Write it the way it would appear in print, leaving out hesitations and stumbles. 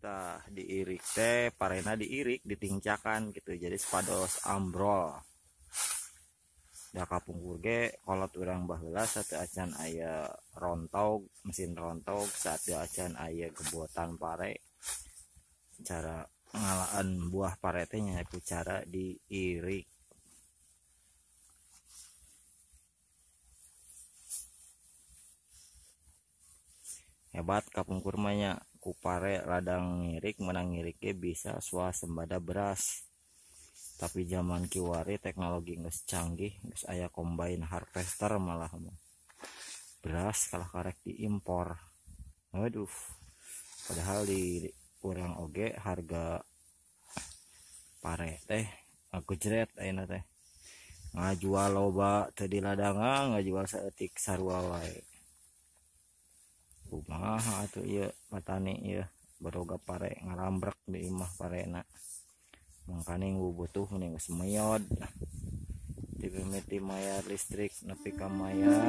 Tah diirik teh parena diirik ditingcakan gitu, jadi supados ambrol. Da kapungkur ge kolot urang baheula sateu acan aya rontog, mesin rontog, sateu acan aya gebotan pare. Cara ngalaan buah pare teh nya ku cara diirik. Hebat kapungkur mah nya, ku pare ladang ngirik menang ngirik ge bisa swasembada beras. Tapi zaman kiwari teknologi geus canggih, geus aya combine harvester malah mah. Beras kalah karek diimpor. Aduh, padahal di urang oge harga pare teh ngagejret ayeuna teh. Ngajual loba teu di ladangan, ngajual saeutik sarua wae. Kumaha atuh ieu patani ieu baroga pare ngarambrek di imah parena. Mangkaning butuh mending geus meyod. Ti mimiti mayar listrik nepi ka mayar.